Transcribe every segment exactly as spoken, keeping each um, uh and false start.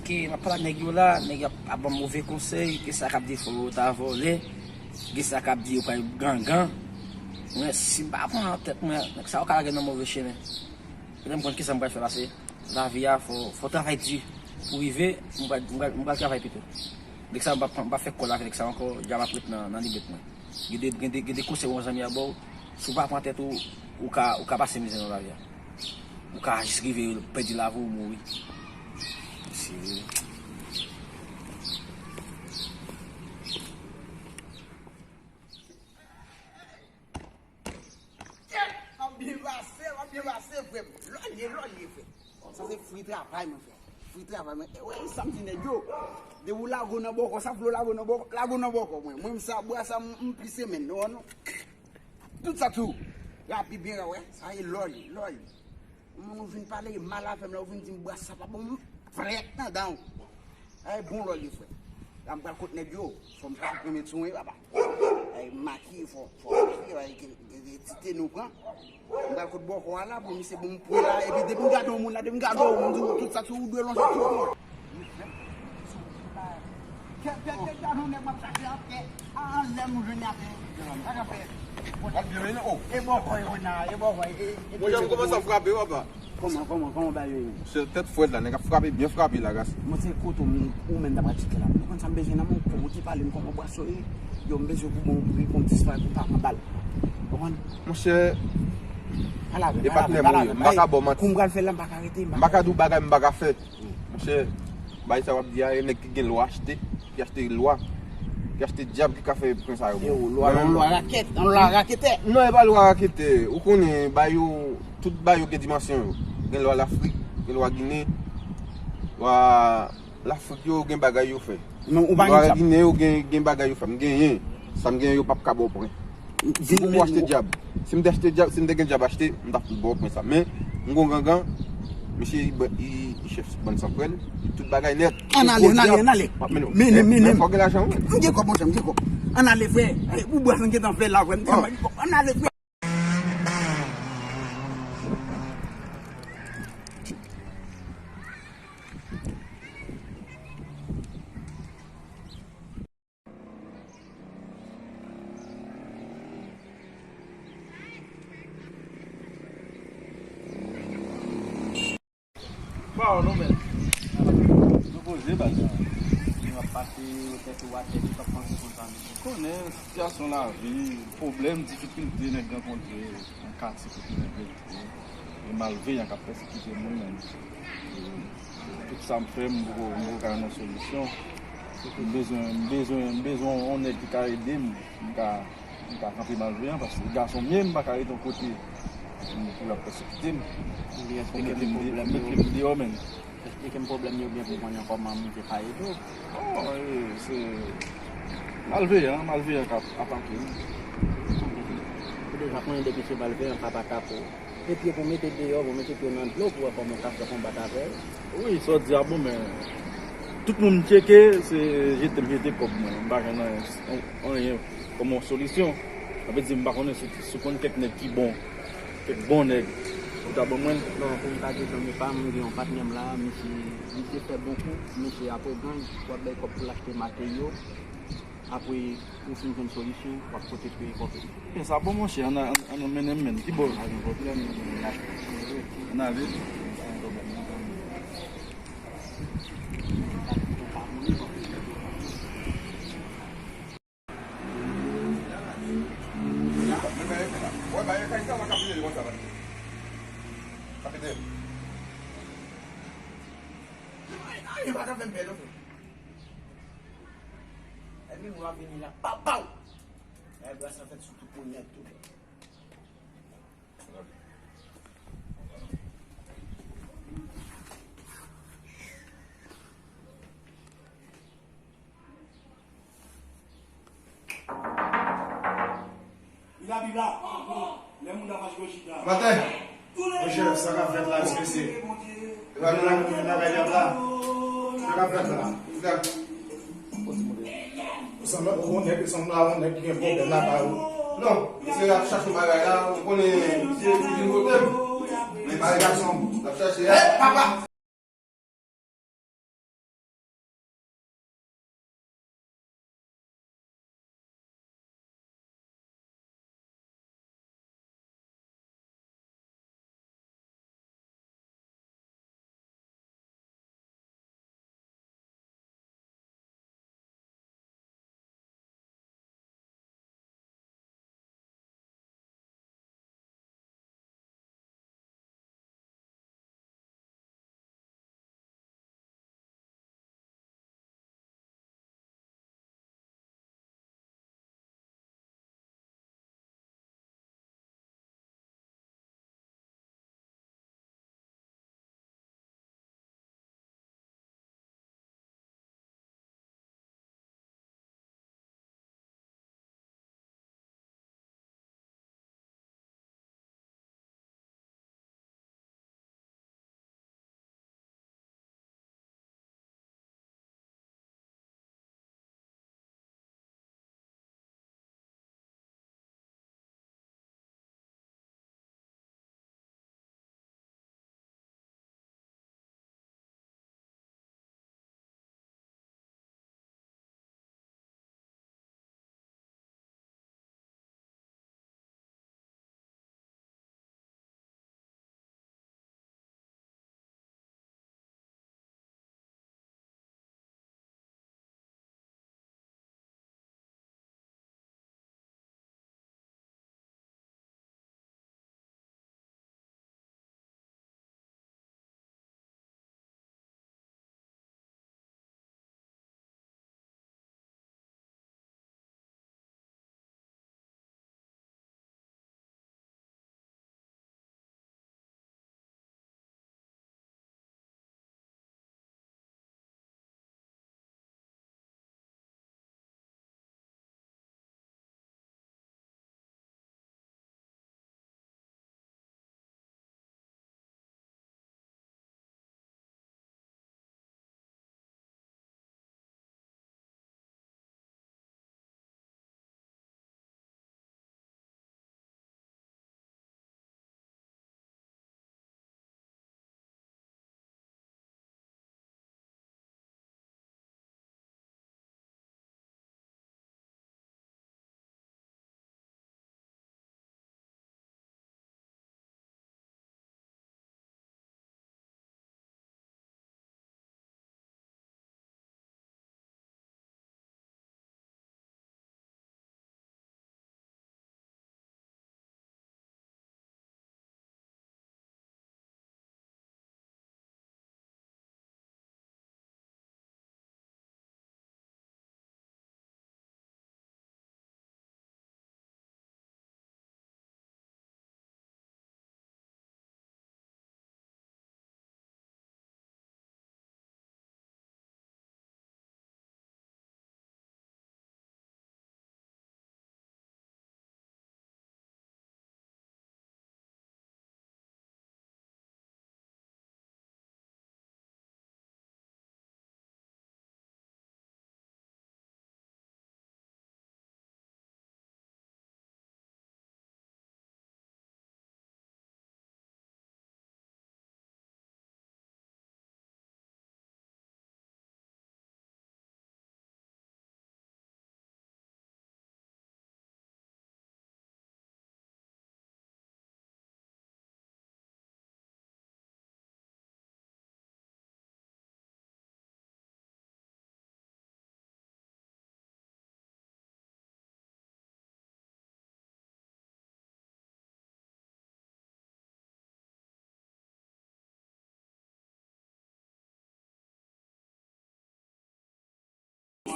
Ke m ap pale ak nèg yo la, nèg yo ap, ap ban m move konsèy, gen sa k ap di fò yo ta vòlè, gen sa k ap di yo pral gangan. Mwen, si m pa pran tèt mwen, nèg sa yo ka lage m nan move chemen. Lè m konn kisa m pral fè pase, lavi a, fò, fò travay di pou rive, m pral, m pral, m pral travay pito. Nèg sa yo, m p ap, m p ap fè kòl avèk nèg sa yo ankò, djab ap ret nan, nan libèt mwen. Gen de, gen de, gen de konsèy yon zanmi a ba w, si w pa pran tèt ou, ou ka, ou ka pase mizè nan lavi a. Ou ka jis rive pèdi lavi w, mouri. Serye. Ap byen pase, ap byen pase, frè m. Lòlye, lòlye, frè. Sa se fri travay mwen fè. Fri travay mwen. E wè, sa m di nèg yo. Depi w lage w nan bòkò, sa vle w lage w nan bòkò, lage w nan bòkò mwen. Mwen, m sa, bwa sa, m, m plis renmen, non, non. Tout sa tou. Rapi byen, wè. Sa e lòlye, lòlye. Moun ou vin pale mal avè m la, ou vin di m bwa sa pa bon, m frèt nan dan w. Ay, bon lòlye, frè. La m pral kot nèg yo, fò m pral pran met sou mwen, papa. Ay, makiye, fò, fò makiye, ay, gen, gen, gen ti teni w pran. M pral kot bòkò a la, pou misye bon m pran la, epi depi m gade yon moun la, depi m gade yon moun, m di w tout sa sou ou dwe lonje tou. Kè, kè, kè, kè, nou nèg m ap chache an kè. A, anlè m jwenn atè. Sa k ap fè? W ap byen, wi, non? E bòkò, e wè nan, e bòkò, e, e, e Monchè, m kòmanse ap frape, papa. Kòman, kòman, kòman bagay yo ye? Se tèt frèt la, nèg ap frape, byen frape la, gas. Monchè, kote w, ou menm ta pral cheke la. Ou konn sa m bezwen nan men w, kòman w te pale m, kòman bwaso ye? Yo, m bezwen pou bon pri, pou m disparèt, pou m pa pran bal. Ou konprann? Monchè, pale avè m, e pale avè m, m pa ka ba w manti. Kou m pral fè la, m pa ka rete, m pa ka di w bagay m pa ka fè. Monchè, bagay sa w ap di a, e nèg ki gen lwa achte, ki achte lwa, ki achte dyab ki ka fè pwen sa yo. Yo, lwa, yon lwa rakèt, yon lwa raketè. Non, e pa lwa raketè. Ou konnen, bagay yo, tout bagay yo gen dimansyon yo. Gen lwa Lafrik, gen lwa Ginen, lwa Lafrik yo gen bagay yo fè. Lwa Ginen yo gen, gen bagay yo fè. M genyen. Sa m genyen yo p ap ka ba w pwen. Si pou achte dyab. Si m te achte dyab, si m te gen dyab achte, m t ap ba w pwen sa. Men, m gon gangan, misye, li, li, li chèf bann sanprèl, li tout bagay nèt. Ann ale, ann ale, ann ale. Mennen, mennen. Men fò gen lajan, wi. M gen kòb, monchè, m gen kòb. Ann ale, frè. Ou bwè sa m gentan fè la, frè. M di, ann ale, frè. Ba w non, men. Nou poze, baz. Nou ap pase tèt ou atè, nou t ap panse konsa, men. Konnen sitiyasyon lavi, pwoblèm, difikilte nèg rankontre nan katye kote nèg rete. E malveyan k ap pèsekite moun, men. E tout sa m fè, m poko, m poko ka jwenn yon solisyon. M bezwen, m bezwen, m bezwen yon nèg ki ka ede m. M ka, m ka kanpe malveyan, paske gason m ye, m pa ka rete yon kote pou l ap pèsekite m. Pou mete m de-, mete m deyò, men. Esplike m pwoblèm yo byen pou m konnen kòman m te ka ede w. Bon, e, se malveyan, malveyan k ap atake m. Ou deja konnen depi se malveyan k ap atake w. E pye pou mete deyò, pou mete pye w nan dlo, pou wè kòman w ka fè konbat avè l. Wi, sa w di a bon, men tout moun m tcheke, se jete m jete kòb mwen. M pa jwenn anyen, anyen kòm yon solisyon. Sa vle di, m pa konnen si, si w konn kèk nèg ki bon, kèk bon nèg, ou ta ban mwen l. Bon, pou m ta di zanmi pa m, m gen yon patnè m la, misye, misye fè bon kou, misye apre gang, w ap bay kòb pou l achte materyo. Apre, ou fin jwenn solisyon, w ap pote peye kòb li. Men sa bon, monchè, ann, ann, ann mennen m, men. Ki bò? Pa gen pwoblèm, nou mennen l ap. Ann ale. Pa gen pwoblèm, non, zanmi. Ay, pa ka fè m pè, non, frè. Ènmi mwen ap vini la, pa, pa w. Ay, bra sa fèt sou tout moun nèt tou. Maten, monchè, sa k ap fèt la, èske se, e pa nou la pou nou vin nan kay dyab la? Sa k ap fèt la? Ou sanble, ou konnen ke sanble a yon nèg ki gen pwoblèm lakay ou. Non, se ap chache yon bagay la, ou konnen se ki vin kote m. Men pa gason, l ap chache a. Papa!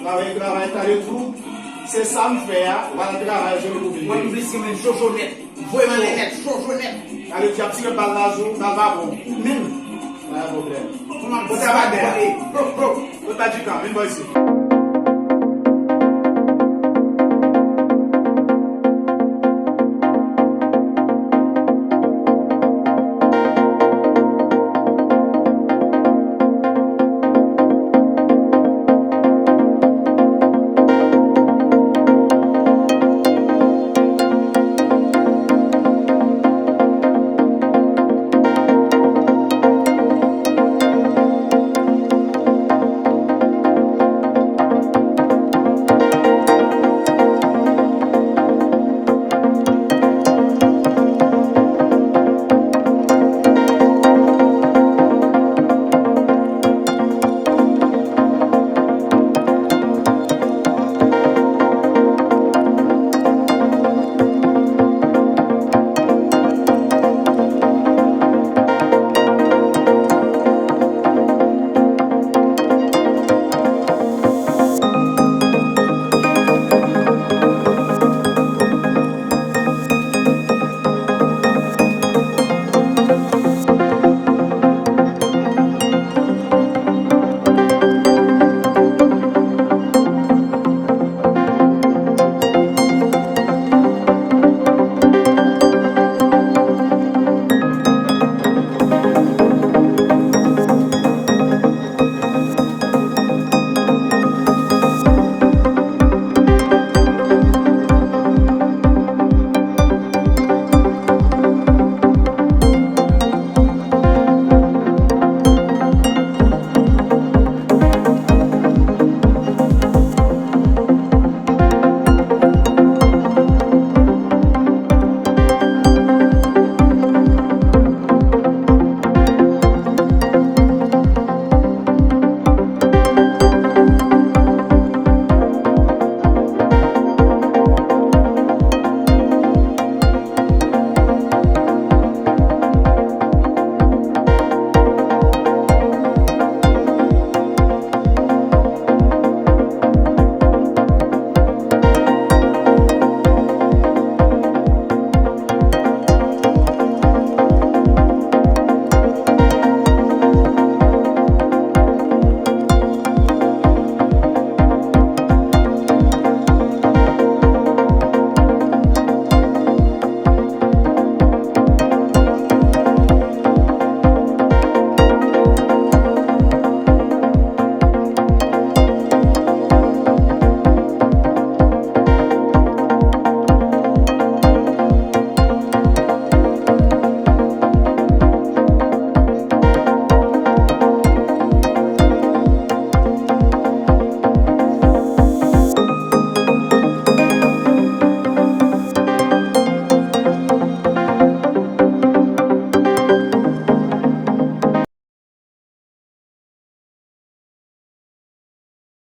Travay, travay, tande tou. Se sa m fè a, w al travay, jwenn pou vin. Mwen m plis renmen jojo nèt. Voye m ale nèt, jojo nèt. Tande tou, y ap tire bal la sou, bal pa bon. Ou menm. Pa gen pwoblèm. Kòman m sa va dèyè? Bro, bro. Kot Magic la? Vin bò isit.